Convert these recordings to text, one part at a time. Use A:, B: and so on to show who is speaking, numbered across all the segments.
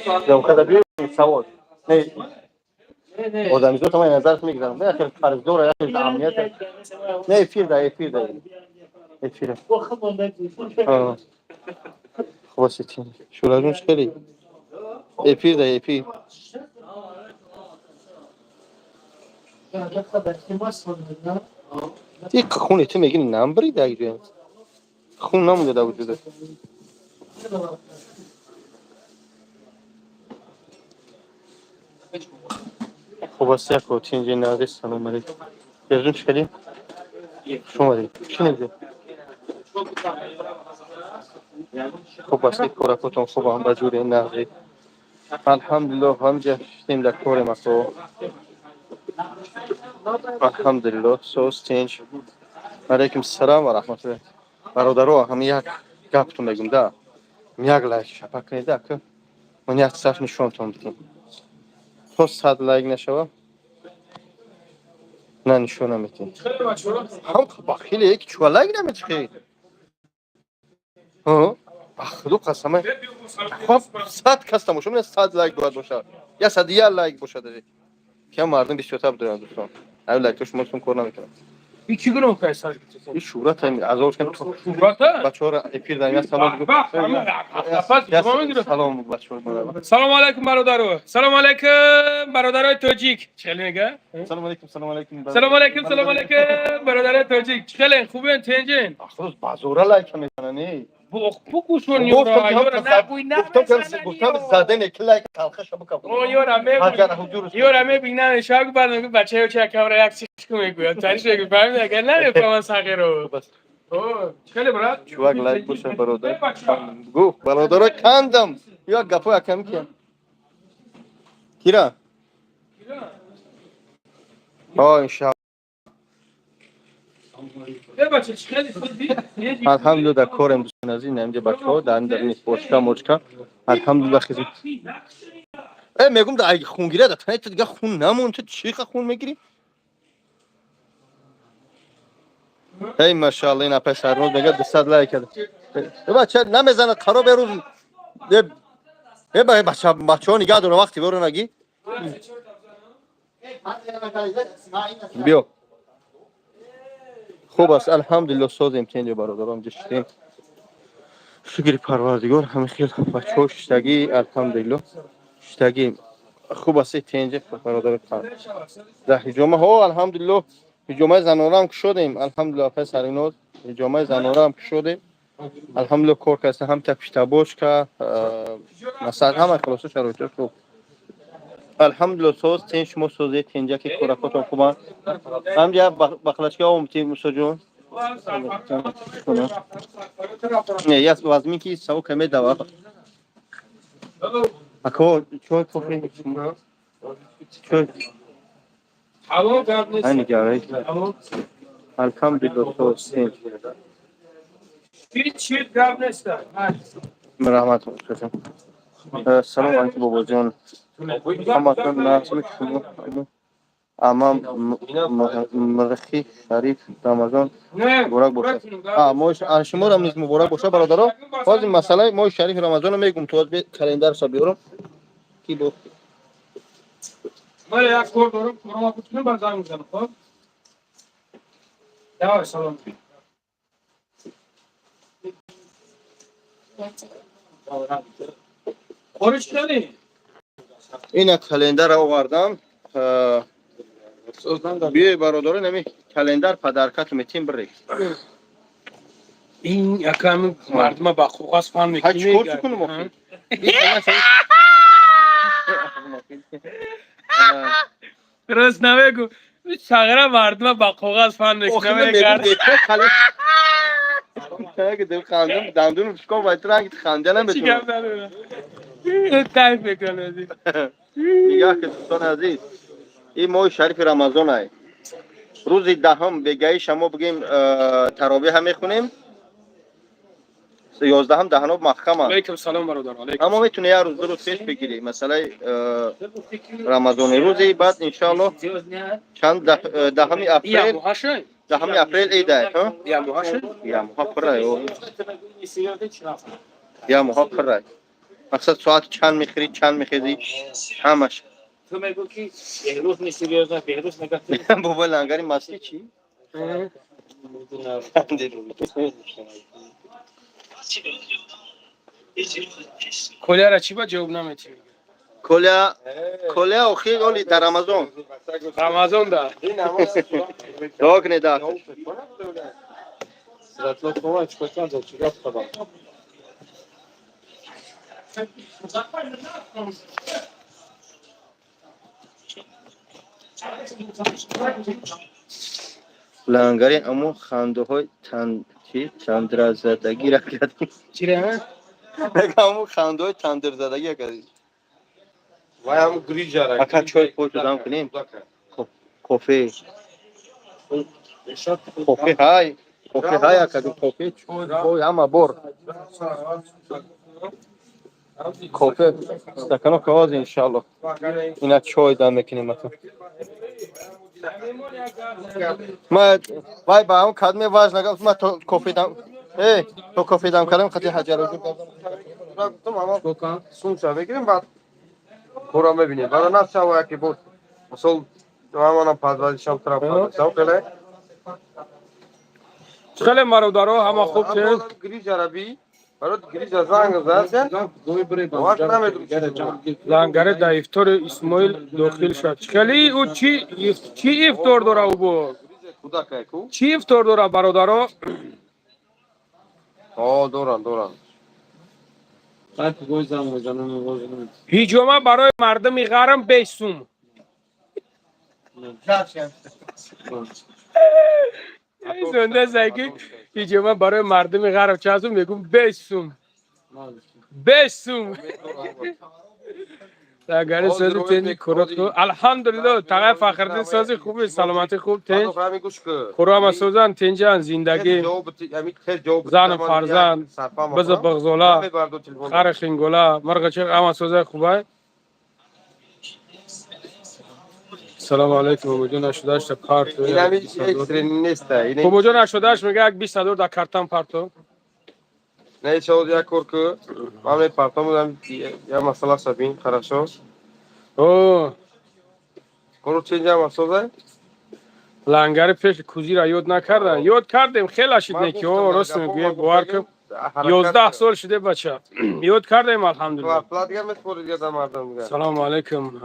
A: Съёмка биё, савол. Не, одамизод ман назарат мегзарам. Я хел қарздора, я хел амният. Не, эфир да, эфир да. Эфир. Хуб аст, Шӯраҷон, чӣ хеле? Эфир да, эфир. И хуни ту мегини намбари дар ҷоя. Хун намонда дар вуҷудат. Хуб аст, як тинҷи нази, салом алейкум. Бердун, чӣ хеле? Хуш омадед. Шинед. Хуб аст, коракотон хубам, ба ҷури нағзи. Алҳамдулиллоҳ, ҳамҷа шиштем, дар корем ако. Алҳамдулиллоҳ, соз, тинҷ. Алайкум салам ва раҳматуллоҳ. Бародаро, ҳам як гаптон мегум да. Як лайк шапак кунед, ака. Ман як саф нишонтон бидем. То 100 лайк нашава, на нишон наметем. Ҳам бахиле ки чуа лайк наметихӣ. Ба худо қасама. Хоб, 100 кас тамошо мекунад, 100 лайк бояд бошад. 101 лайк бошад. Кам мардум бисёртар бидоранд, дӯстон. Ҳамин лайкҳо шумо кор намекунад.
B: И чӣ гуноҳ кай сар?
A: И шӯҳрат ҳами азоб кан.
B: Шӯҳрата?
A: Бачаҳоро эфир дар я салом бигӯ. Салом бигӯ бачаҳо.
B: Салом алайкум, бародаро. Салом алайкум, бародарои тоҷик. Чӣ хеле мега?
A: Салом алайкум, салом алайкум.
B: Салом алайкум, салом алайкум, бародарои тоҷик. Чӣ хеле хубен, тенҷен?
A: Ахрӯз базора лайк мезанани.
B: Букушон ёра, ёра нагӯй.
A: Гуфтам задане ки лайк талхаша бикаб.
B: О, ёра ме. Ёра мебин намешава, баъд мегӯ бачаё чи акамра як чиз мегӯяд. Тариш мегӯ, фаҳмид, агар намефаҳман сағиро. О, чӣ хеле, брат?
A: Чувак, лайк боша, бародар. Гуфт бародаро кандам. Ё гапо акам ки. Кира? О, иншаллоҳ. Алҳамдулилла, дар корем, дӯстони азиз, инҷа бачаҳо дар дарини бочка мочка, алҳамдулилла, хизм. Э, мегум, да хунгира да тани ту дига хун намон, ту чӣ ха хун мегирӣ? Эй, машаалло, ин апай сарноз мега 200 лайк кард. Э, бача намезанад, қаро берӯз. Э, бача, бачаҳо нигаҳ дора, вақти беро нагӣ. Биё. Хуб аст, алҳамдулилло, созем, тенҷо, бародарон, ҷа шиштем. Шукри Парвардигор, ҳамин хел бачаҳо шиштагӣ, алҳамдулилло, шиштагӣ хуб аст, тенҷа, бародари. Дар ҳиҷома ҳо, алҳамдулилло, ҳиҷомаи заноraам кушодем, алҳамдулилло, апай Сариноз, ҳиҷомаи заноraам кушодем, алҳамдулилло, кор кардем, ҳамта пиштабочка, масалан, ҳама хулоса шароитош хуб, алҳамдулилло, соз, тенҷ. Шумо созед, тенҷа, ки коракотон хубанд. Ҳамҷа бахлачка омтем, Мусоҷон. Не, я возьми ки савока медава. Ако чой, кофе, чой? Ай, нигаҳ. Алҳамдулилло, соз, тенҷ.
B: Ҳеҷ гап нест.
A: Раҳмат. Салом алайкум, бобоҷон, ҳаматон нағзми шумо? Амам мрхи шариф Рамазон муборак бошад. Шуморам низ муборак бошад, бародаро. Ҳозир масъалаи моҳи шарифи Рамазонро мегум, то календарша биёрам ки бо
B: Ман як кор дорам, корома бикунам, баъд занг мезанам, хоб? Давай, салом. Кори чӣ кардӣ?
A: Ина календарро овардам. Биёй, бародаро, нами календар подаркату метем, бирек.
B: Ин яками мардума ба қоғаз фан
A: Ҳа, чӣ кор кунам охи?
B: Рост намегу. Сағира мардума ба қоғаз фан мекунам.
A: Дандунум шикоф, вай ранги ханда наметунам.
B: Кайф мекунам.
A: Нигаҳ ки, дӯстони азиз, ин моҳи шарифи Рамазон ай. Рӯзи 10-ум бегаи шамо бигем таровиҳа мехунем. 11-ум даҳаноб маҳкама.
B: Алейкум салом, бародар.
A: Аммо метуни як рӯз, 2 рӯз пеш бигирӣ масъалаи рамазони. Рӯзи баъд, иншоаллоҳ, чанд 10-уми апрел. 10 апрел идай, ҳа?
B: Я моҳа шуд?
A: Я моҳа пуррай, о. Я моҳа пуррай. Мақсад, соат чанд мехӯрӣ, чанд мехезӣ, ҳамаш.
C: Ту мегӯ ки Беҳрӯз несерьёзно, Беҳрӯз мега.
A: Бобои лангари мастӣ чӣ?
B: Коляра чӣ ба ҷавоб наметӣ?
A: Коля, Коля охир оли дар Рамазон.
B: Рамазон да.
A: Дуо кунед да. Лангари амо хандаҳои чи тандразадагира кардӣ.
B: Чира?
A: Мега, амо хандаҳои тандирзадагира кардӣ.
D: Вай ҳам грижара.
A: Ака, чой пой дам кунем. Кофе. Кофе ҳай. Кофе ҳай, ака, кофе, чой, пой ҳама бор. Кофе стакано коғоз, иншалло. Ина чой дам мекунем, ака. Ма вай ба ҳам кадме важна гап, ма то кофе дам. Э, то кофе дам кардам, хати ҳаҷаро.
D: Сумша мегирем, баъд кора мебинем. Баъд нашава яке бо мисол ҳамана падвазишам тараф хеле.
B: Хеле мародаро, ҳама хуб че?
D: Грижара би. Барот грижа занг зад.
B: Лангаре да ифтори Исмоил дохил шуд. Хеле ӯ чӣ чӣ ифтор дора ӯ бо? Чӣ ифтор дора, бародаро?
D: О, доран, доран.
B: Ҳиҷома барои мардуми ғарм 5 сум. Зонда заки ҳиҷома барои мардуми ғарм чанд сум? Мегум, 5 сум. 5 сум. Лангари сози тенҷи курот ку. Алҳамдулилло, тағай Фахриддин сози хуби, саломатӣ хуб, тенҷ. Хурама созан, тенҷан, зиндагӣ. Зану фарзанд, бизу бағзола, хари хингола, мирғичиқ ҳама созай хубай. Салому алайкум, Бобоҷон, 88-та парто. Бобоҷон, 88 мега, як 20 ҳазор дар картам парто.
D: Не, шод як кор ку. Ман мепартом, я масъала шабин, хорошо.
B: О,
D: Кору ченҷа масоза?
B: Лангари пеши кузира ёд накардан. Ёд кардем, хела шид неки. О, рост мегӯе, бовар кун. 11 сол шуде, бача. Ёд кардем, алҳамдулилло.
D: Пла дигар меспорид дига дар мардам дига.
B: Салому алайкум.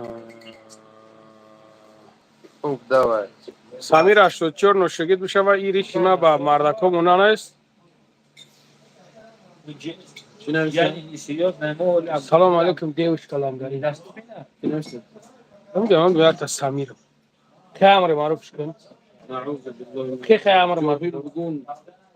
D: Хуб, давай.
B: Самир 84 ношагид бишава, ири хима ба мардако монан аст. Салому алайкум, девушка лангари. Намедонам, якта Самир. Ки амри маъруф кун? Ки амри маъруф?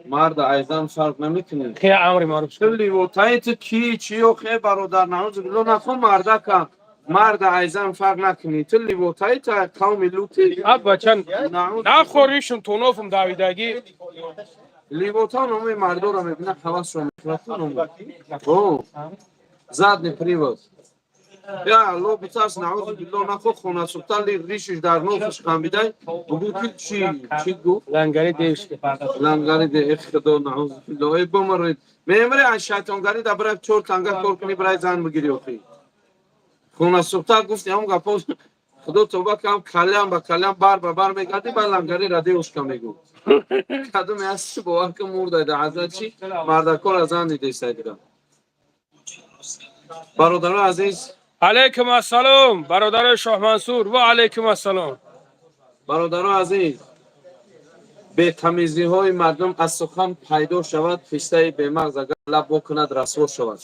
E: Мард айзам фарқ намекунед.
B: Ки амри маъруф кун?
E: Ливотаи ту ки чи охе, бародар, наузубилло нахон, мардака мард айзам фарқ накунӣ, ту ливотаи ту қавми лути.
B: А бача, нахоришум тонофум давидагӣ.
E: Ливота номи мардоро мебина, ҳавасро мекунад. О, задний привод. Я Алло, битарс, наузубилло нахо, хонасухта ли ришиш дар нофиш хамбидай, бугу ки чи чи гуфт?
B: Лангари девушка.
E: Лангари де, э худо, наузубилло, э бомаред мемре аз шайтонгарӣ да бирай чор танга кор кунӣ, бирай зан бигирӣ. Охи, хонасухта гуфт ям гапо, худо тоба кам, калям ба калям, бар ба бар мегардӣ, ба лангари ра девушка мегӯ. Кадоме ҳасти, бовар кун, мурдай да аза чи мардакор аз зан дидесай дига. Бародарои азиз.
B: Алайкум ассалом, бародарои Шоҳмансур, ва алайкум ассалом.
E: Бародарои азиз, бетамизиҳои мардум аз сухан пайдо шавад, пиштаи бемағз агар лаб бокунад, расво шавад.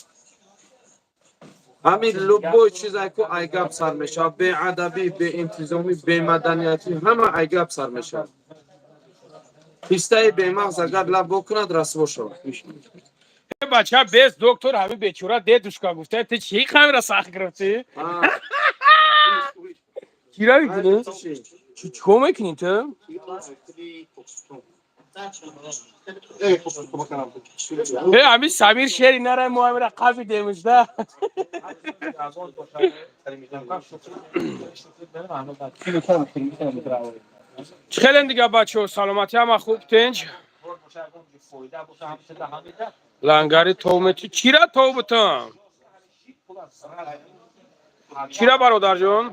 E: Ҳамин любой чизе ку ай гап сар мешавад, беадабӣ, беинтизомӣ, бемаданиятӣ, ҳама ай гап сар мешавад. Пистаи бемағз агар лаб бокунад, расво шавад.
B: Бача без доктор, ҳами бечора дедушка гуфта, ту чӣ камера сахт гирифтӣ? Чира мекунӣ? Чӣ кор мекунӣ ту? Э, ҳами Самир шери нарай, мо ҳамира қафидемш да. Чӣ хелен дига, бачаҳо, саломатӣ, ҳама хуб, тинҷ? Лангари тов мети, чира тов бутам, чира, бародарҷон?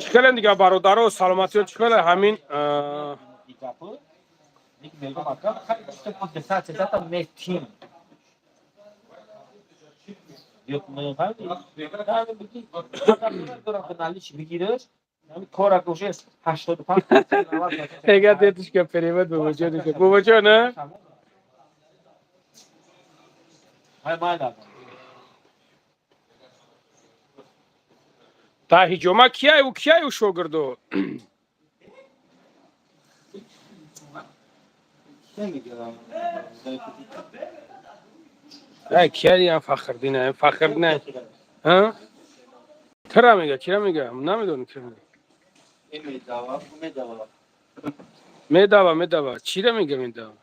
B: Чӣ хелен дига, бародаро, саломатиё чӣ хеле ҳамин? Ega дедушка, перевод бобоҷон, бобоҷон, а? Та ҳиҷома кияю, кияю шогирдо? Кияи Фахрдин, Фахрдин тира мега, кира мега, намедонам кира мега. Медава, медава, чира мега, медава,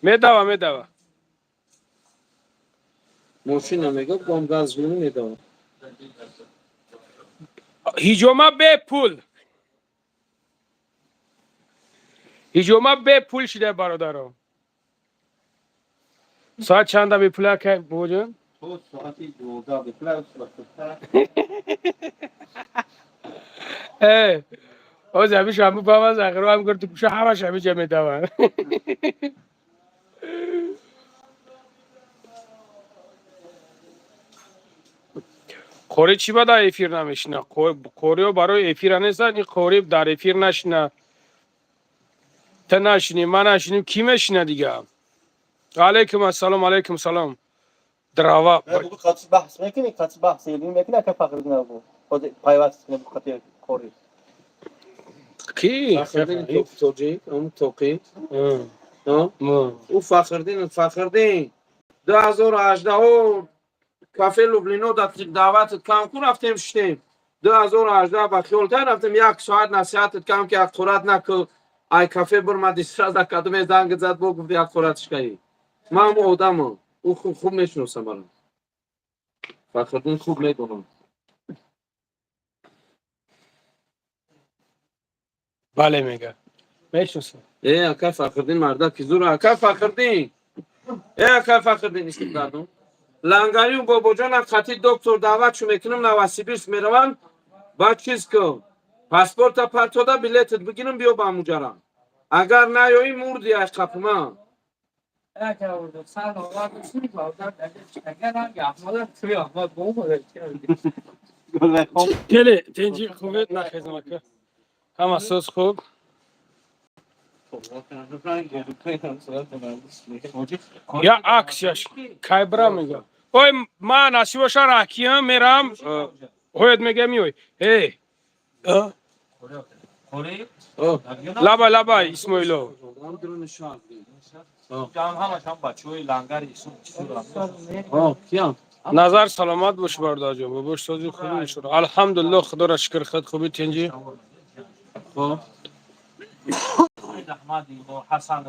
B: медава, медава.
E: Мошина мега, бом газ медава.
B: Ҳиҷома бепул, ҳиҷома бепул шида, бародаро. Соат чанда бепула, бобоҷон?
A: Соати 12 бепула.
B: Э, оз ҳами шамбу паваз ахиро ҳам гурту куша, ҳамаш ҳамиҷа медаванд. Қори чӣ ба дар эфир намешина? Қориё барои эфира нестанд. Ин қори дар эфир нашина, та нашинӣ, ман нашиним, кӣ мешина дига? Алайкум ассалом, алайкум салом. Дрова.
A: Баҳс мекунӣ, баҳс мекунӣ, ака Фахриддин, пайваст қори.
B: Ки?
E: Фахриддин тоҷик, он тоқӣ. Ӯ Фахриддин, Фахриддин 2018 кафе Люблино даъватат кам ку, рафтем, шиштем. 2018 ба хиёлтар рафтем, як соат насиҳатат кам, ки ҳақорат наку. Ай кафе бурмади, сразу кадоме занг зад, бо гуфти ҳақоратш каи. Ман ҳамо одамам, ӯ хуб мешиносам барам. Фахриддин хуб медонам.
B: Бале, мега, мешиносам.
E: Э, ака Фахриддин марда ки зура, ака Фахриддин, э, ака Фахриддин, истиқдардум. Лангарию бобоҷона хати доктор даъватшу мекунам, Новосибирск мераванд. Баъд чиз кун, паспорта партода, билетат бигирам, биё ба муҷарам. Агар наёӣ, мурди аш қапима.
B: Хеле тинҷи, хубе, нахезмака, ҳама соз, хуб. Я аксияш кайбра мега. Ой, ман насибоша раҳкиям, мерам, ҳоят мега, миёй. Э, лаба, лаба, Исмоилов.
C: Ҳамашам бачаҳои лангари.
B: Назар, саломат бош, бародарҷон. Бобош, сози, хуби, иншоалло. Алҳамдулилло, худоро шукр, худ хуби, тинҷӣ.
E: Хоб.
C: Аҳмад, Ҳасан.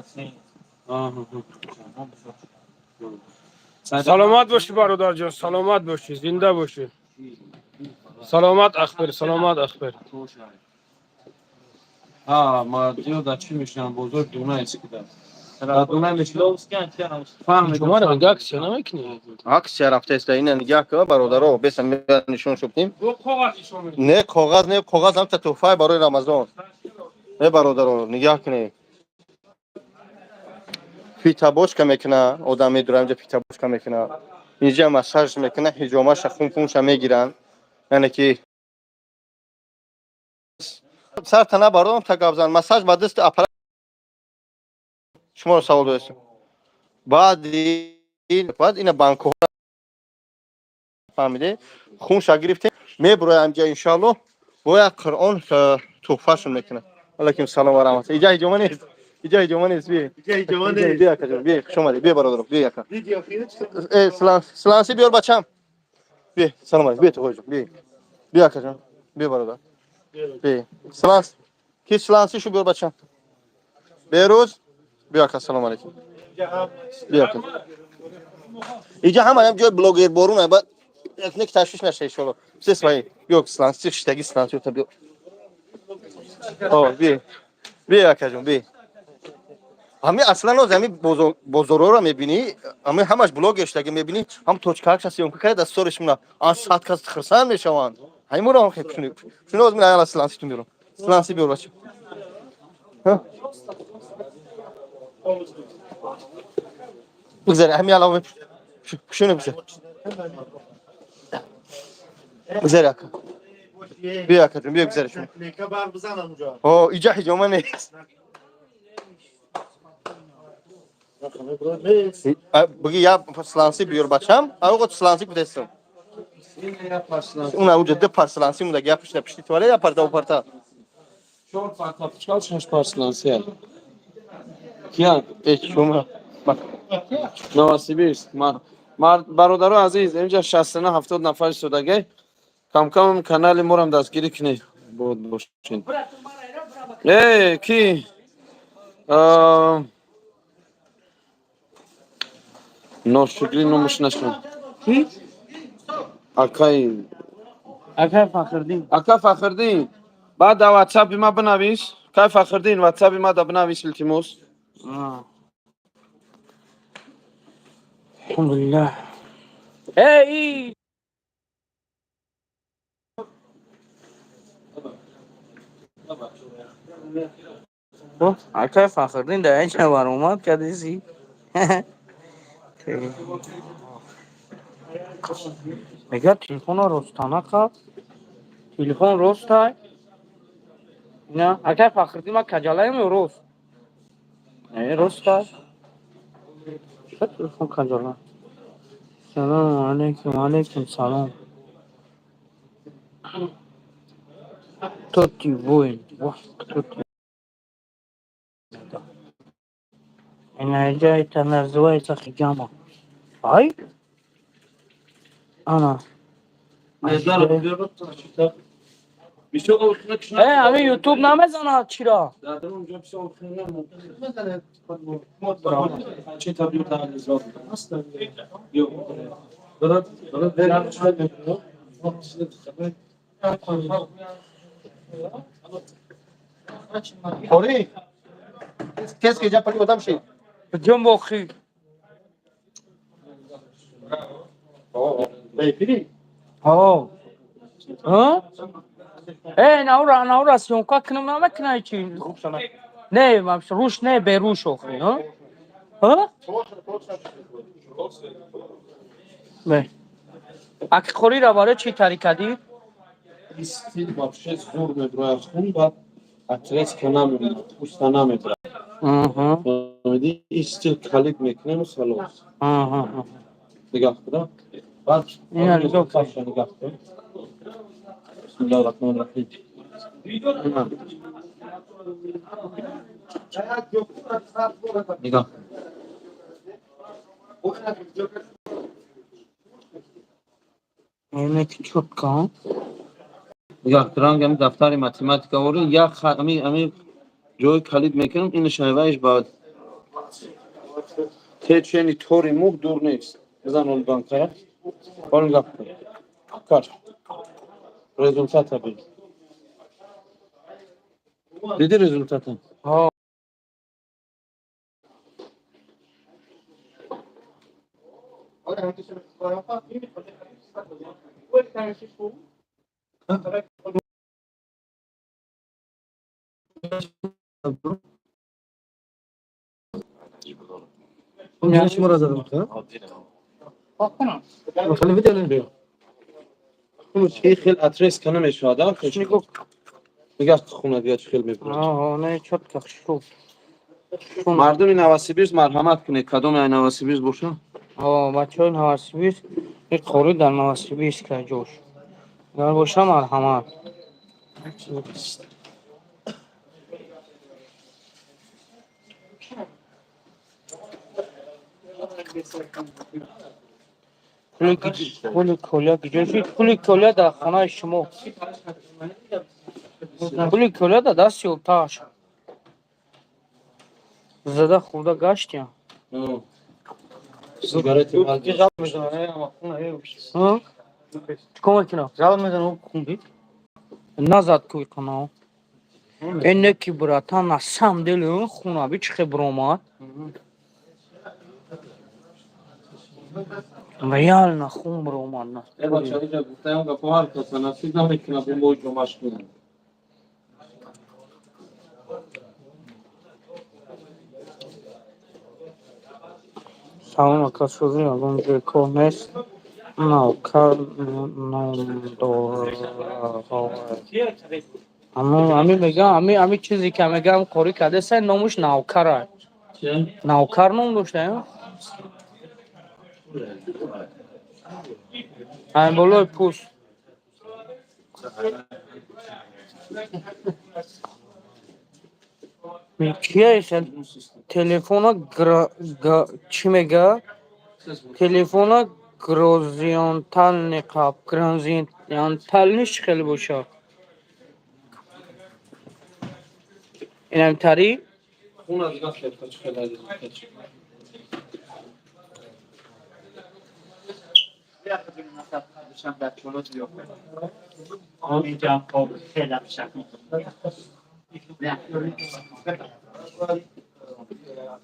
B: Саломат бошӣ, бародарҷон, саломат бошӣ, зинда бошӣ. Саломат, ахбир, саломат, ахбир.
E: Ҳа, ма диёда чӣ мешинам, бозор Дунай скида. Дар Дунай мешинам. Фаҳмидам.
B: Аксия намекунӣ?
A: Аксия рафтааста, ина нигаҳ кун, бародаро, беса нишон шудем. Не, коғаз не, коғаз ҳамта тӯҳфаи барои Рамазон. Не, бародаро, нигаҳ кунед, фитобочка мекуна, одам медура инҷа, фитобочка мекуна, инҷа массаж мекуна, ҳиҷомаша, хунпунша мегиранд, яъне ки сар тана бародам та гап зан. Массаж ба даст аппарат. Шуморо савол дорестам. Баъди баъд ина банкҳо, фаҳмиде, хунша гирифтем, мебуроям инҷа, иншоалло, бояд Қуръон туҳфашон мекунад. Алайкум салом ва раҳмат. Иҷа ҳиҷома нест, иҷа ҳиҷома нест, бие, бие, акаҷон, бие, хуш омадӣ, бие, бародаро, бие, ака. Э, сланси биёр, бачам, бие. Салом алейкум, бие, туғоҷон, бие, бие, акаҷон, бие, бародар, бие. Сланс ки, слансишу биёр, бачам. Берӯз, биё, ака, салом алейкум, биё, ака. Иҷа ҳама ҳам ҷои блогер борун. Баъд Не ки ташвиш наша, иншолло. Все свои. Биё, сланцы, штаги сланцы, та биё. О, би. Би, акаҷон, би. Ҳами аслан оз ҳами бозорҳоро мебинӣ, ҳами ҳамаш блогер штаги мебинӣ, ҳам точкаакша съёмка карда, дасториш муна, ан 100 кас хирсанд мешаванд. Ҳаминро ҳам хел пушуни. Пушуни оз мина аяла сланцы ту мебирам. Сланцы биёр, бача. Ҳа? Бигзари, ҳами ала пушуни бигзар. Бигзари, ака. Биё, акаҷон, биё, бигзари шумо. О, иҷа ҳиҷома нест. Биги я сланцы биёр, бачам. Ағо сланцы кутестам. Уна уҷа ду пар сланцы муда, я пушта пишти туалет, я парта у парта.
E: Чор парта пичкал, шаш пар сланцы. Кия?
A: Э, шумо.
E: Новосибирск. Бародаро азиз, инҷа 69 70 нафар истодаге. Камкам канали морам дастгирӣ кунед. Бод бошед. Э, ки? Ношукрӣ номаш нашуд.
C: Ки?
E: Акай
C: Акай Фахриддин.
E: Ака Фахриддин, баъд дар ватсапи ма бинавис. Кай Фахриддин, ватсапи ма да бинавис, илтимос.
C: Алҳамдулиллаҳ. Эй, акай Фахриддин дар инҷа баромад кардеси. Мегӯяд, телефонро ростана қаб. Телефон ростай. Ина, акай Фахриддин, ман каҷалаем ё рост? Не, ростай. Ча телефон каҷала? Салому алайкум, алайкум салом. Кто ты, воин? Вах, кто ты? Иногда это называется хиджама. Ай? Ана. Э, ҳамин ютуб намезанад чиро?
A: Ори. Тез ки ҷа пали одам ши.
C: Ҷон бохи.
A: Бей пири.
C: Ҳо. Ҳа? Э, наура, наура съёмка кунам намекунай чи? Не, вообще руш не, беруш охи, ҳа? Ҳа? Не. Аки қориро барои чӣ тари кардӣ?
E: Стил вообще зур меброяд хун, баъд отрезка намемонад, пӯста намебрад. Фаҳмидӣ? Ин стил калид мекунем, халос. Нигаҳ куда. Баъд
C: Ина нигоҳ кун.
E: кафша нигаҳ кун. Бисмиллоҳи раҳмони раҳим. Ина. Нигоҳ кун.
C: Ине ки чётко, ҳа?
E: Нигоҳ кун, ранг ами дафтари математика ворӣ, як ами ҷои калид мекунам, ин шайваиш баъд течени тори муҳ дур нест. Бизан ол банкара. Бор нигоҳ кун. Кар. Результата бин. Диди результата?
C: Ҳо.
A: Шуморо задам, ха?
E: Хел отрезка намешавад, а?
C: Нигоҳ.
E: Нигоҳ кун, хуна дига чӣ хел мебурад.
C: Ҳо, не, чётко, хушрӯ.
E: Мардуми Новосибирск, марҳамат кунед, кадоме ай Новосибирск боша?
C: Ҳо, бачаҳои Новосибирск, ин қори дар Новосибирск ҷош. Агар боша, марҳамат. Пули коля куҷо шуд? Пули коля дар хонаи шумо. Пули коля дар дасти оташ. Зада хӯрда гаштиям.
E: Сигарети.
C: Ҳа? Чикор мекунам?
F: Жал мезанам, хун бит.
C: Назад куй қанав. Э неки, братан, на самом деле хуна би чихе бромад. Реально хун бромад на.
E: Э бача, иҷа гуфтаям гапо ҳар каса насиб намекунад бо мо ҷомаш кунад.
C: Салом, ака, сӯзи ягон ҷои кор нест? Навкар ном дорад. Ами мегам, ами чизе ки мегам корӣ кардеса, номуш навкара. Навкар ном дошта, ай болои пӯст. Кия хел телефона чӣ мега? Телефона горизонтальный қап, горизонтальный чӣ хеле бошад? Инам тари?
E: Хуна дига хелта чӣ хел азиз.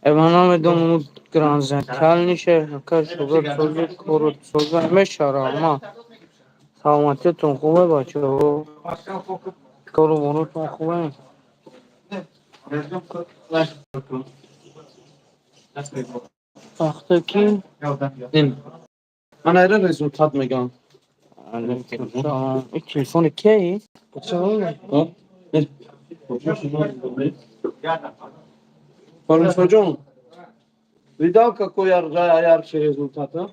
C: Ман намедонам, горизонтальный ше, ака шугар созу корот соза мешара ма. Саломатиятон хубе, бачаҳо? Кору боротон хубе? Вақте ки
E: Ман айра результат мегам.
C: Алейкум. Ин телефони кияи?
E: Фармусаҷон, видал, какой яркий результат, а?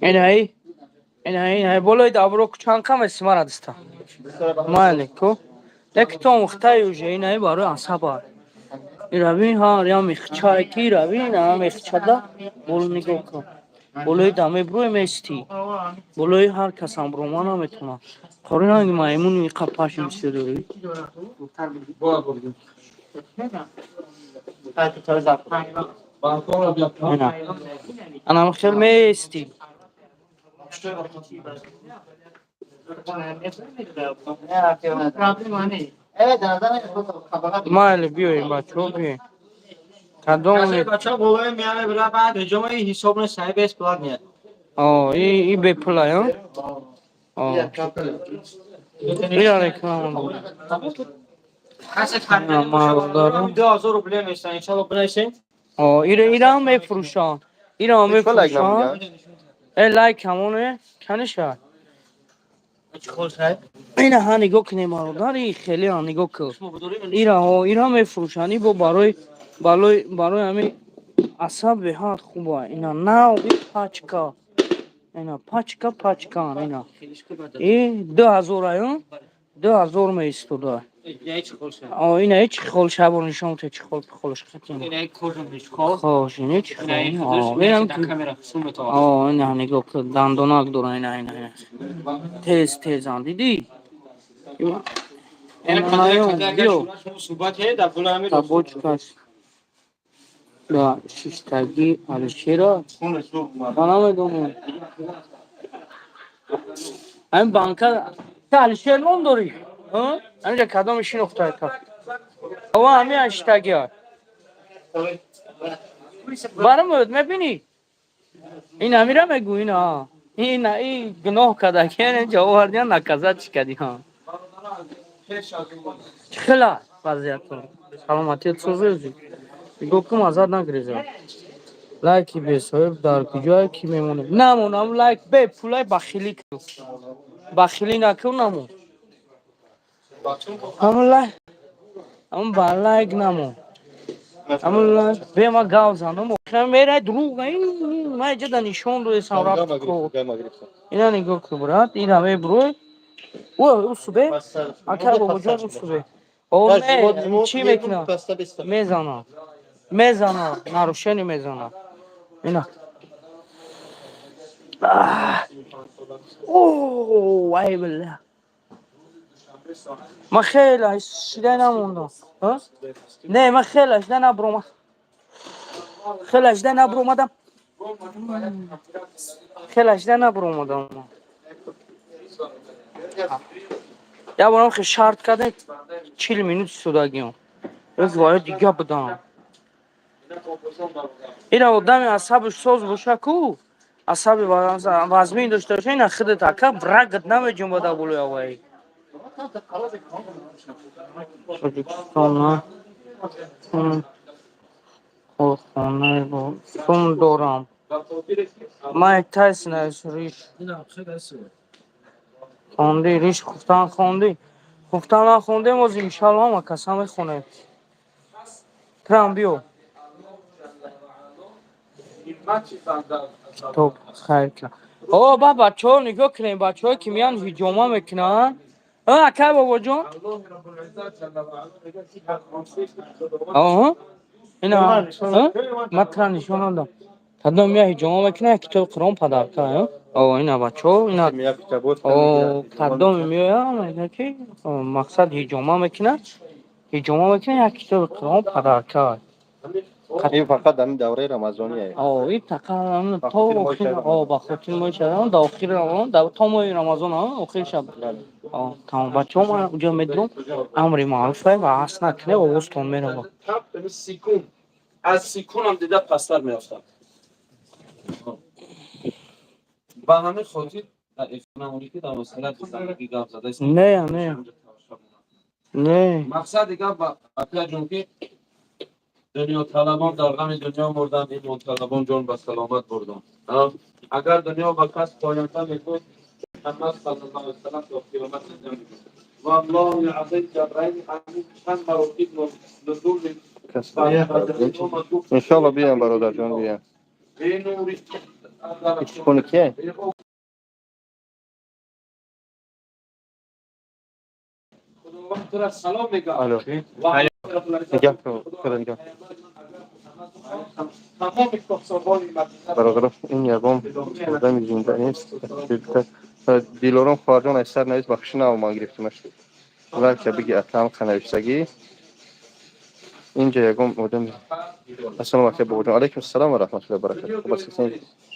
C: Инаи? Инаи, инаи болои дабро чанд кам эси мара диста. Майли ку. Леки то мухтаи уже инаи барои асаба. Ирави ҳар я михчае ки ирави ина михчада боло нигоҳ кун. Болои да мебрӯи мести. Болои ҳар касам брома наметавонам. Қори ранги маймуни иқа пашм бисёр дорӣ. Ина. Анам хел мести. Майли, биёем, бачаҳо, биёем. Кадом
F: бача болои меаме бира баъд ҳиҷома ҳисоб не саҳиб бесплатно.
C: О, и бепула, ё? О. Ира реклама. Мардара.
F: 2000 рубле местан, иншалло бинависем.
C: О, ира ира мефурӯшанд. Ира мефурӯшанд. Э лайк ҳамоне каниша. Ина ҳа нигоҳ кунем, бародар, и хеле ҳа нигоҳ кун. Ира ҳо, ира мефурӯшанд. И бо барои ҳамин асаб беҳад хуба. Ина нав и пачка. Ина пачка пачка ина. И 2000 аю? 2000 меистода. О, ина ҳеч хол шабор нишон те чӣ хол холш хатин. Хош, ина чӣ хол. О, ина О, ина нигоҳ кун, дандонак дора ина ина ина. Тез тезан дидӣ? Ина биё. Табочкаш. Да, шиштагӣ Алишера. Ман намедонам. Ҳамин банка та Алишер ном дорӣ? Ҳаминҷа кадоми шинохтае та? Ова ҳамин ҳаштагӣ. Барам мебинӣ? Ин ҳамира мегӯ ина. Ин и гуноҳ карда ки ҷавоб овардиан наказать чӣ кардӣ ҳа. Чӣ хела вазъиятон? Саломатият созӣ? Нигоҳ кун, азад нагиреза. Лайки бесоҳиб дар куҷое ки мемонем? Намонам лайк бе пулай бахилӣ кун. Бахилӣ накун, намон. Ҳамун лайк ҳамун ба лайк намон. Ҳамун лайк бе ма гав занам. Мерай дурӯғ ма иҷода нишон додесам рафт ко. Ина нигоҳ кун, брат, ина мебурӯй. О, усубе? Ака бобоҷон усубе. О, не, чӣ мекунам? Мезанам. Мезанам, нарушение мезанам. Ина. О, вай билла. Ман хеле шида намондам. Не, ман хеле шида набуромад. Хеле шида набуромадам. Хеле шида набуромадам. Я борам хе шарт кардем 40 минут истодагиам. Оз ваё дига будам. Ира одами асабаш соз боша ку, асаби вазмин дошта боша, ина худат ака брагат намеҷунбада болои авваи. Тоҷикистон корхонаи бо сум дорам. Майк Тайсон аст риш. Хонди, риш хуфтан хонди. Хуфтан нахондем, оз иншалло ҳама каса мехонем. Трам биё. Китоб хайр кина. О, ба бачаҳо нигоҳ кунем, бачаҳое ки меян ҳиҷома мекунанд. О, акай бобоҷон. Оҳо. Ина, ман тра нишон надам. Кадом мея ҳиҷома мекунад, китоби Қуръон падарка, о, ина бачаҳо, ина о, кадоме меояд, мегӯяд ки мақсад ҳиҷома мекунад, як китоби Қуръон падарка.
A: Ин фақат дар давраи рамазоние.
C: О, ин фақат то охир, о, ба хотири моҳи шаҳр, дар охири Рамазон, то моҳи Рамазон, охири шаб. О, тамом, бачаҳо, ман уҷо медурам, амри маъруф ва ҳаст накунед, овозтон меравад.
E: Аз сикунам дида пасттар меафтад. Ба ҳамин хотир
C: не, не, не.
E: Мақсади гап, акаҷон, ки дунёталабон дар ғами дунё мурданд, имонталабон ҷон ба саломат бурданд. Агар дунё ба кас поянда мебуд, Муҳаммад саллаллоҳу алайҳи васаллам то қиёмат зинда мебуд. Валлоҳи азим, Ҷабраил ҳамин чанд маротиб нузул.
A: Иншалло биям, бародарҷон, биям. Телефони кие?
E: Худованд тура салом мегӯяд.
A: Алло. Нигоҳ кун, худо нигоҳ. Бародаро, ин ягон одами зинда нест. Дилором хоҳарҷон, аз сар навис, бахши нав ман гирифтимаш. Лайка биги, атам нависагӣ. Инҷа ягон одам. Ассалому алайкум, бобоҷон. Алайкум ассалом ва раҳматуллоҳи ва баракатуҳ. Хуб аст.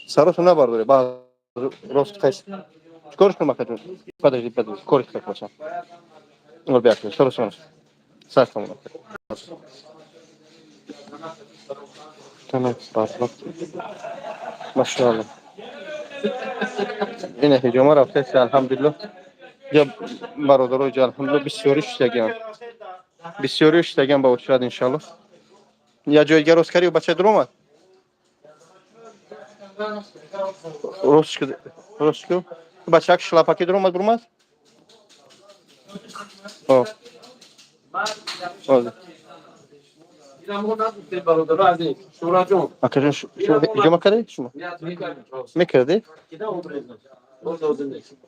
A: Саротон набардоред. Ба рост қайс. Чикорш кунам, акаҷон? Подожди, подожди. Кориш кунам, бачам. Ол биё, саротон. Сар тамом. Тамом, баракаллоҳ. Машааллоҳ. Ина ҳиҷома рафтааст, алҳамдулиллоҳ. Ҷа бародаро, ҷа алҳамдулиллоҳ бисёри шудагиам. Бисёри шудагиам ба очрат иншаллоҳ. Я ҷои дигар рост кардӣ, бача дуромад? Рост ку, рост ку. Бачак шлапаки дуромад, бурмад? О. Акаҷон, ҳиҷома кардед шумо? Мекардед?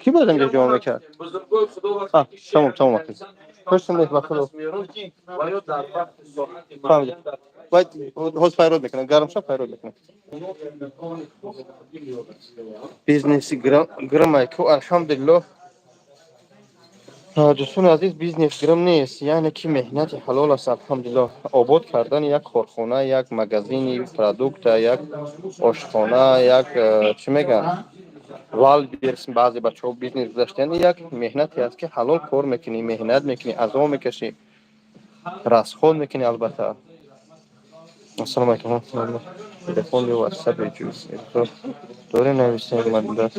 A: Кӣ бояд инҷо ҳиҷома мекард? Тамом, тамом, ака. Хоштам ба худо. Фаҳмидем. Бояд ҳоз пайрод мекунам, гарм шав пайрод мекунам. Бизнеси гирмай ку, алҳамдулиллоҳ. Дӯстони азиз, бизнес гирм нест, яъне ки меҳнати ҳалол аст, алҳамдулиллоҳ. Обод кардани як корхона, як магазини продукта, як ошхона, як чӣ мегӯянд, Вайлдберриз, баъзе бачаҳо бизнес гузаштаянд, як меҳнате аст, ки ҳалол кор мекунӣ, меҳнат мекунӣ, азоб мекашӣ, расход мекунӣ албатта. Ассалому алайкум. Телефон ё ватсап дорем, нависем ман даст.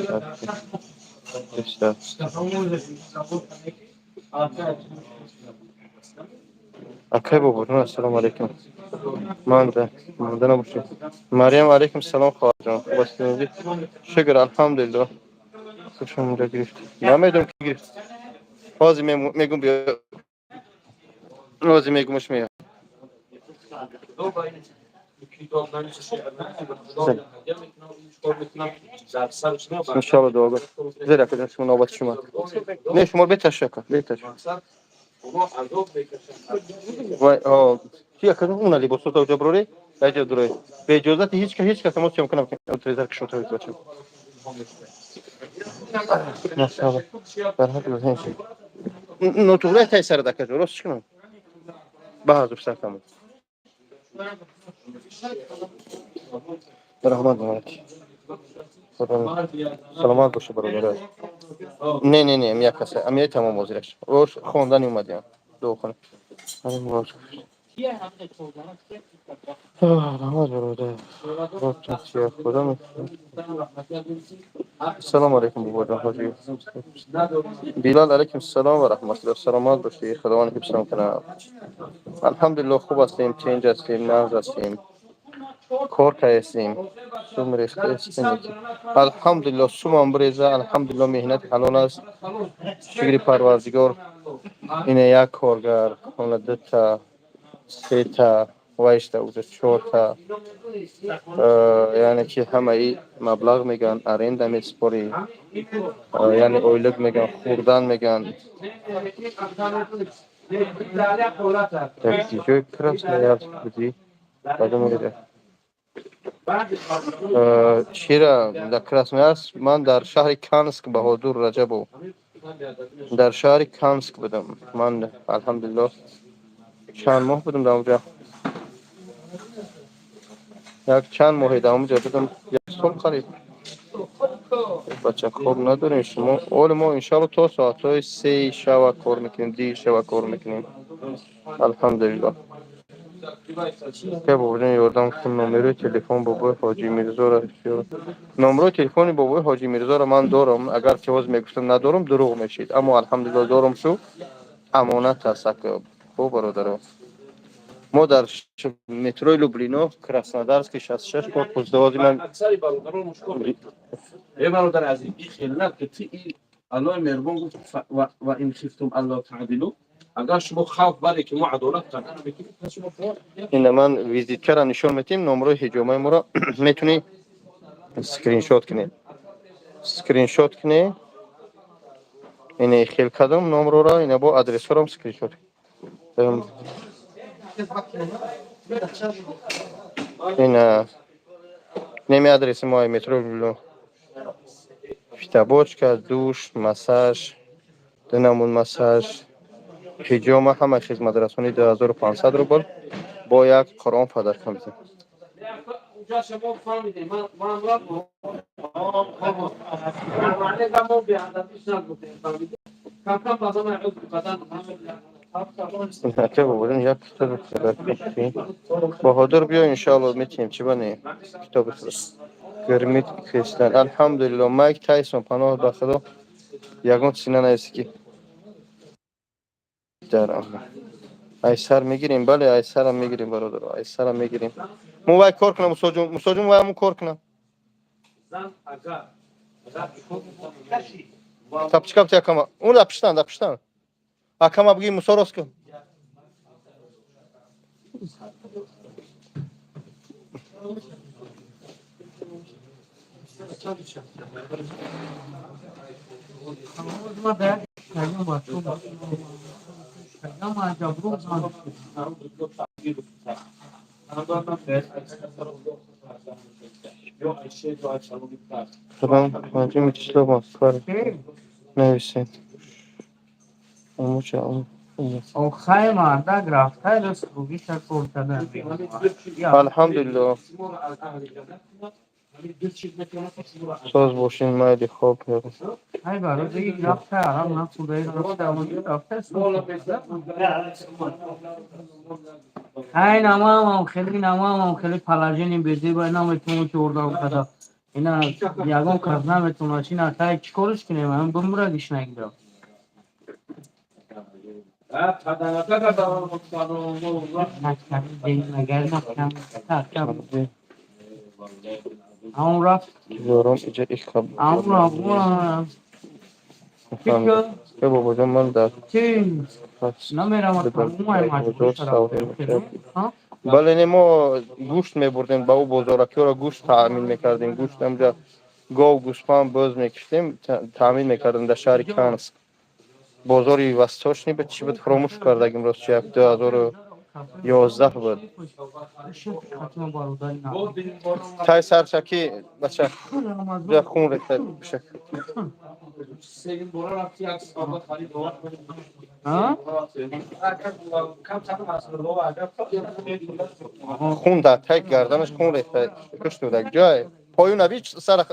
A: Акай бобоҷон, ассалому алайкум. Манда монда набошед. Марьям, алайкум салом, хоҳарҷон. Хуб ҳастед? Шукр, алҳамдулиллоҳ. Хушам гирифт. Намедонам ки гирифт. Ҳозир мегум, биё. Ҳозир мегумаш мея. Иншалло дуого. Зер акаҷон, шумо навбати шумо. Не, шумо беташ ака, беташ. Вай, о, ки акаҷон, уна либосото ҷо бирорӣ, даҷа дурой. Бе иҷозати ҳеҷ кас, ҳеҷ кас мо съёмка намекунем. Трезар кишо тавид бача. Машалло. Дар ҳад нотуғрай тай сарад акаҷон, рост чӣ кунам? Ба ҳазур сар тамом. Раҳмат, саломат боша, бародар. Не, не, не, як каса амияи тамом ҳозираш рош хондани омадиам дуохона. Раҳмат, бародар. Худо. Ассалому алайкум, бобоҷон ҳоҷи Билал. Алайкум ассалом ва раҳматуллоҳ. Саломат бошӣ, Худованд ҳифзтон кунад. Алҳамдулиллоҳ, хуб ҳастем, тинҷ ҳастем, нағз ҳастем, кор кардастем, сум рехтаистем. Алҳамдулиллоҳ, сумам биреза, алҳамдулиллоҳ, меҳнати ҳалол аст. Шукри Парвардигор, ина як коргар, она дута, сета, вайшта уже чорта, яъне ки ҳамаи маблағ мегӯянд, аренда месупорӣ, яъне ойлик мегӯянд, хӯрдан мегӯянд. Дар ҷои Красноярск будӣ? Кадом? Чира дар Красноярск? Ман дар шаҳри Канск, Баҳодур Раҷабов, дар шаҳри Канск будам. Ман, алҳамдулиллоҳ, чанд моҳ будам дар онҷа, як чанд моҳе дар онҷа будам, як сол қариб. Бача, хоб надорем шумо? Оли мо, иншалло, то соатҳои 3 шава кор мекунем, дир шава кор мекунем, алҳамдулиллоҳ. Бобоҷон, ёрдам кун, номерои телефон бобои Ҳоҷи Мирзоро. Номерои телефони бобои Ҳоҷи Мирзоро ман дорам. Агар ки ҳозир мегуфтам надорам, дурӯғ мешид, аммо, алҳамдулиллоҳ, дорам. Шу амонат аст. Хуб, бародаро, мо дар метрои Люблино, Краснодарский 66, корпус 2. Ман
E: Аксари бародарон мушкил. Э, бародари азиз, и хелнат ки ти и Аллоҳи меҳрубон гуфт: ва ин хифтум алло таъдилу. Агар шумо хавф баре ки мо адолат карда наметавонем, пас шумо
A: Ина ман визиткара нишон метиҳем, номрои ҳиҷомаи моро метавонӣ скриншот кунӣ, скриншот кунӣ. Ина хел кардам номрора, ина бо адресҳорам скриншот. Ина неми адреси мо, метро Люблино. Фитобочка, душ, массаж, ду намуд массаж, ҳиҷома, ҳама хизматрасонӣ 2500 рубл, бо як Қуръон подарка медиҳем.
E: Унҷа шумо фаҳмидем, ман рафт мо беадабиш нагуфтем, фаҳмидем, камкам бадан бадан.
A: Ака, бобоҷон, як китоби Баҳодур, биё, иншоалло, метиҳем, чӣ ба не, китоби гирмит кристан. Алҳамдулилло, Майк Тайсон, паноҳ ба Худо, ягон чизи нанависи ки дар айсар мегирем. Бале, айсарам мегирем, бародар, айсарам мегирем. Мо вай кор кунам, Мусоҷон, Мусоҷон, вай ҳамун кор кунам.
E: Зан агар
A: Тапчикам ти акама, он да пиштан, да пиштан акама бигӣ, Мусо, рост кун. Худам ҳоҷи Вячеслав Москва нависед.
C: Охай мардак рафта ругиша кор карда.
A: Алҳамдулилло, соз бошин, майли, хоб.
C: Ай барои рафта араб нахӯрда рафта рафта. Ай намамам хеле, намамам хеле положение безеба, наметавонам ки ордам када. Ина ягон кас наметавонад, ина тай чӣ кориш кунем, ам бумра гиш нагирам. Ам рафт.
A: Зором иҷа ихаб.
C: Ам рафт.
A: Бобоҷон, ман дар
C: Чи намеравад.
A: Бале, не, мо гӯшт мебурдем ба ӯ бозоракиҳоро, гӯшт таъмин мекардем, гӯшт амҷа гов, гӯспанд, бӯз мекиштем, таъмин мекардем дар шаҳри Канск, бозори Восточный буд, чӣ буд, фуромӯш кардагим, ростчи, як 2000 11 буд. Тай саршаки бача ҷа хун рехта бишак. Хун дар тай гарданаш хун рехта куштудак ҷой поюна би сар.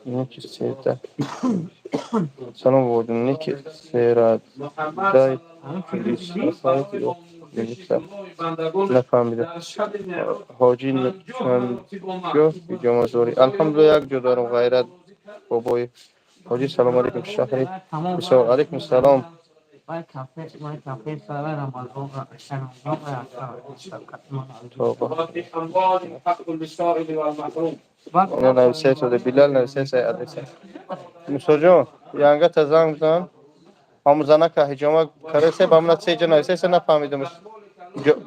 A: Неки сета. Салом бобоҷон, неки серадай нафаҳмидам. Ҳоҷӣ чандҷо иҷомазорӣ? Алҳамдулилла, як ҷо дорам, ғайрат бобои. Ҳоҷӣ, салом алейкум, шаҳри Бисор. Алейкум салом. Тоба. Она нависае, Билал нависае адреса. Мусоҷон, янгата занг бизан. Ҳамун занака ҳиҷома карасе, ба мана се ҷо нависаеса, нафаҳмидамш.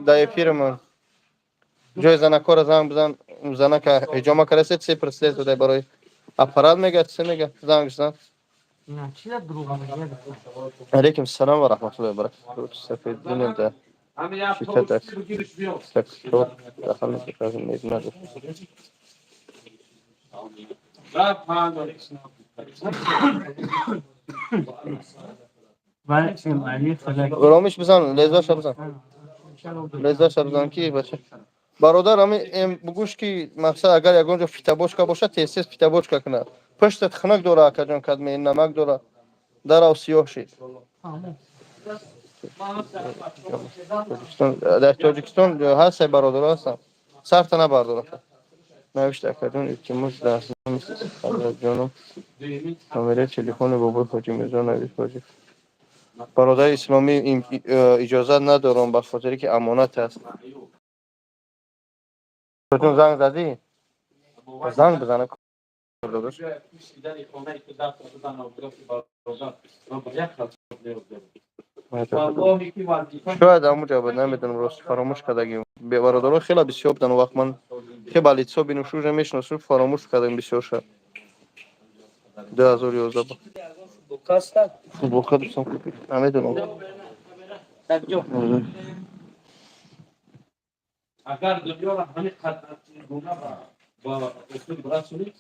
A: Дар эфирамон. Ҷои занакора занг бизан, занака ҳиҷома карасе, се прислед барои аппарат мега, се мега, занг бизан. Алейкум салом ва раҳматуллоҳи ва баракатуҳ. Сафеддин да шикатак. Сектор дахл мекунад. Ромиш бизан, лезваша бизан. Лезваша бизан ки бача. Бародар, ами бугӯш ки мақсад агар ягон ҷо фитобочка бошад, тез тез фитобочка кунад. Пуштат хунук дора, акаҷон, кадме намак дора. Дарав сиёҳ шид. Дар Тоҷикистон ҳаст, бародаро ҳастам. Сарта набардор. Навишта, акаҷон, илтимос, ҷоном, номераи телефони бобои Ҳоҷӣ Мирзо навис. Ҳоҷӣ бародари исломӣ, иҷозат надорам, ба хотире ки амонат аст. Ҷон, занг задӣ? Занг бизана, додаш. Шояд ҳамун ҷо буд, намедонам, рост фаромӯш кардагим. Бародаро хеле бисёр буданд, вақт ман хеле лицо бинушу уже мешиносу, фаромӯш кардам бисёрша. 2011 буд. Футболка дӯстам купид. Намедонам.
E: Агар дунёро ҳамин қадр гуна ба усул расонид,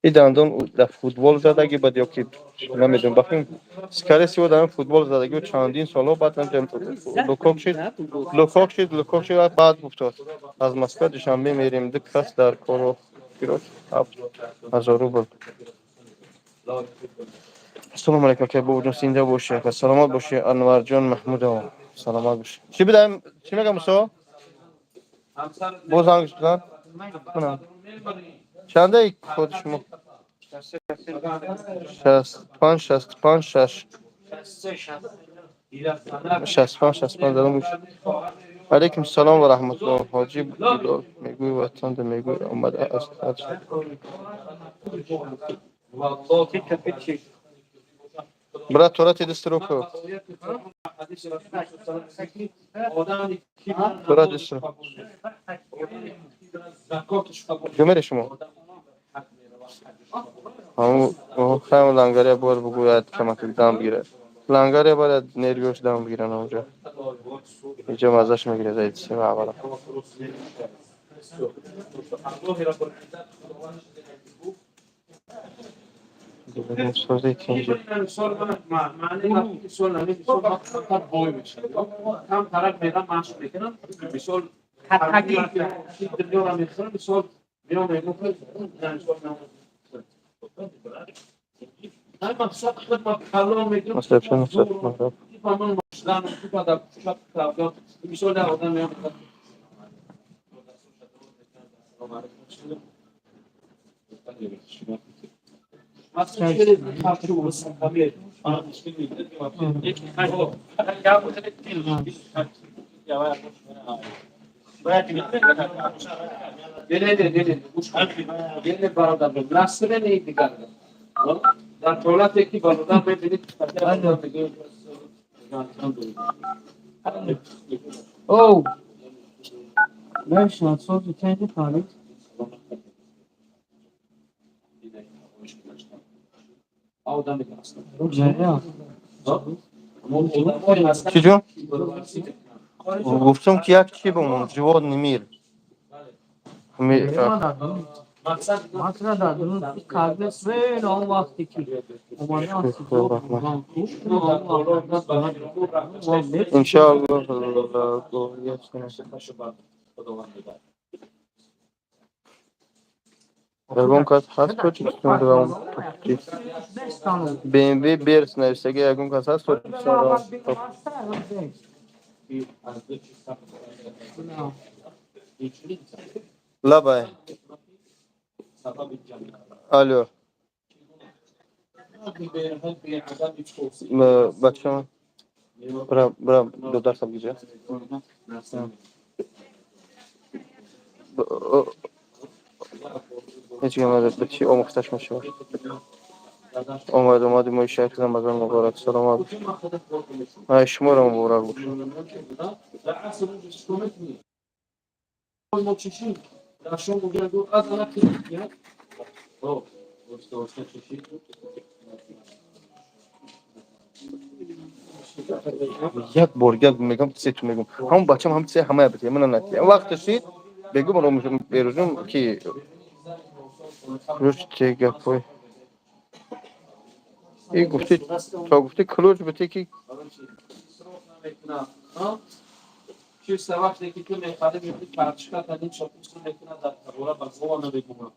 A: И дандон дар футбол задаги бад ё ки намедонам, бахим, скорее всего, дар футбол задаги, чандин солҳо баъд лукок шид, лукок шид, лукок шид, баъд гуфтод. Аз Москва Душанбе мерем, ду кас дар коро 7000 рубл. Ассалому алайкум, ака бобоҷон, зинда бошӣ, ака, саломат бошӣ. Анварҷон Маҳмудов, саломат бошӣ. Чӣ бидаем, чӣ мегам, Мусо? Боз занг бизан. Чандаи код шумо? 65 65 6 65 65 задам. Алейкум салом ва раҳматуллоҳ. Ҳоҷӣ Билол мегӯй, ватан да мегӯй, омада аз ҳаҷ. Брат, торати дастро ку. Торат дастро. Ҷо мере шумо? Ҳамун лангария бояд бугӯяд, камак дам бигирад. Лангария бояд нервиош дам бигирад онҷо. Инҷо маззаш мегирад, айдисема аввала. Сози тинҷи.
E: Дар ҳолате ки бародар мебинед.
C: Оу, мешинад, сози тенҷи фаҳмид.
A: Чӣ ҷон? Гуфтам, ки як чӣ бимон, животный мир.
C: Матра дар дурун карда свен он вақте ки омадан.
A: Иншоаллоҳ. Ягон кас ҳаст Тоҷикистон равон? БМВ Берс нависага, ягон кас ҳаст Тоҷикистон равон? Лабай, алё, бача, бра, бра, додар саб гиҷа. Ҳеҷ гап надорад, ба чӣ омӯхташ мешавад. Омад, омади моҳи шарифи Рамазон муборак, саломат бошед. Ай, шуморо муборак бошад. Як бор гап мегам, сету мегум. Ҳамон бачам ҳам се ҳамая бите, мана натия. Вақте шид, бегу берузум ки ключ те гапой. И гуфти, то гуфти ключ бите ки.
E: Вақте ки ту мехарӣ, карточка танин шопусу мекунад, дар табора ба гова намегумад.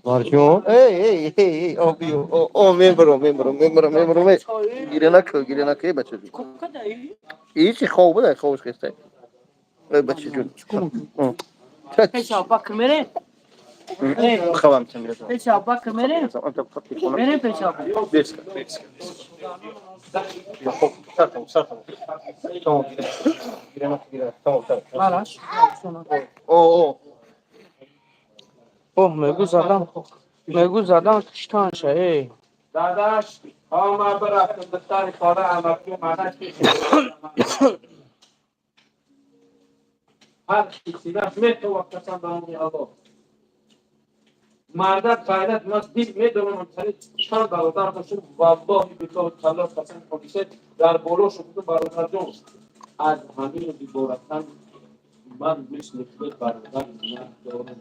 A: Марҷон, эй, эй, эй, эй, о, биё, о, о, мебарам, мебарам, мебарам, мебарам, эй. Гиря накун, гиря накун, эй, бачаҷон. И чи хоб буда, хобаш хеста. Эй, бачаҷон.
C: Пеш Аббакр мерем?
A: Хавам чам.
C: Пеш Аббакр мерем? Мерем пеш Аббакр.
A: Беска, беска. Хоб, сартам, сартам. Тамом, гиря накун, гиря. Тамом, тамом.
C: Балаш.
A: О, о.
C: Оҳ, мегу задам. Мегу задам киштанша, эй.
E: Дадаш, ҳама бирафтам, духтари хора амаки мана ҳар кисинаш метова, қасам ба номи Аллоҳ. Мардак ғайрат, ман дил медонам, чанд бародар доштем, валлоҳи биллоҳи таллоҳ, қасам ҳодиса дар боло шуд. Бародарҷон, аз ҳамин иборатан ман мисли худ бародар надорам.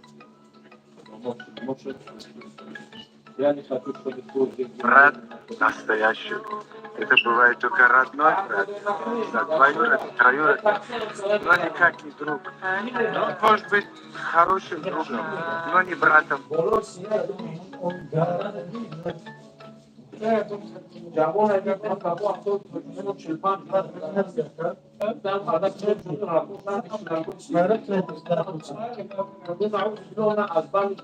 E: Я не хочу, чтобы
G: Брат настоящий. Это бывает только родной брат, да, двоюродный, троюродный, но никак не друг. Он может быть хорошим другом, но не братом.
E: ҷавон агар ман бабо 70, 45 аз банд.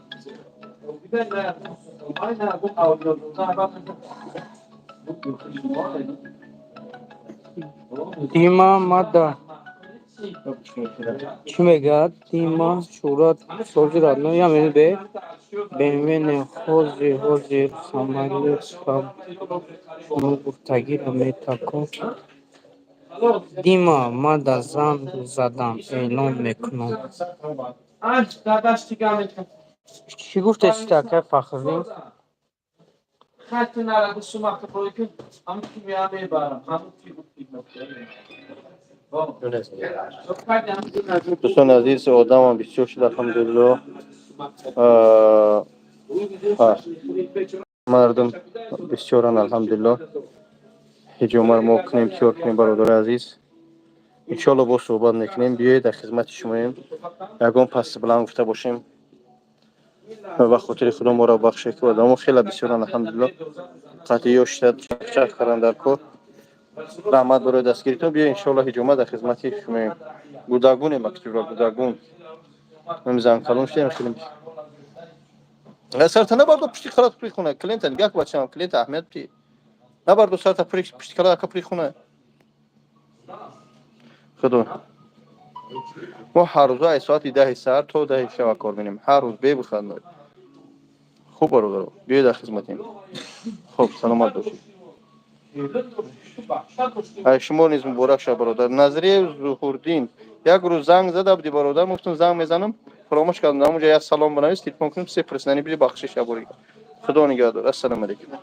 C: Дима мада чӣ мегӯяд? Дима шӯҳрат сози родной я мени бе БМВ не, ҳозир, ҳозир самолёт ба шумо гуфтагиро метако. Дима мада занг задам, эълон мекунам. Чӣ гуфтед, акай Фахриддин?
E: Хатти наради сумахта ки ҳамн ки меа мебарам, ҳамн ки.
A: Дӯстони азиз, одамам бисёр шуд, алҳамдулилло. Мардум бисёран, алҳамдулилло. Ҳиҷомаро мо кунем, тиёр кунем, бародари азиз. Иншоалло, боз суҳбат мекунем. Биёед, дар хизмати шумоем. Ягон пасти баланд гуфта бошем, ба хотири Худо моро бахше, ки одамо хеле бисёран, алҳамдулилло. Қатъиё шида чахчах кардан дар кор. Раҳмат барои дастгиритон. Биё, иншоалло, ҳиҷома дар хизмати шумоем. Гудагунем, активро гудагун. Занкалон шудем хеле. Сарта набардо, пушти халат пури хона. Клиента нигоҳ, бачам, клиента аҳамият бити. Набардо сарта, пушти халат ака пури хона. Худо. Мо ҳар рӯза аз соати 10-и саҳар то 10-и шаба кор менем. Ҳар рӯз бебухад. Хуб, бародаро, биёед, дар хизматем. Хуб, саломат бошед. Ай, шумо низ муборак шавад, бародар. Назриев Зуҳурдин. Як рӯз занг зада буди, бародар, гуфтам, занг мезанам, фаромӯш кардам. Дар онҷа як салом бинавис, телефон кунем, се преснани биди, бахшиш ябори. Худо нигаҳдор. Ассалому алайкум.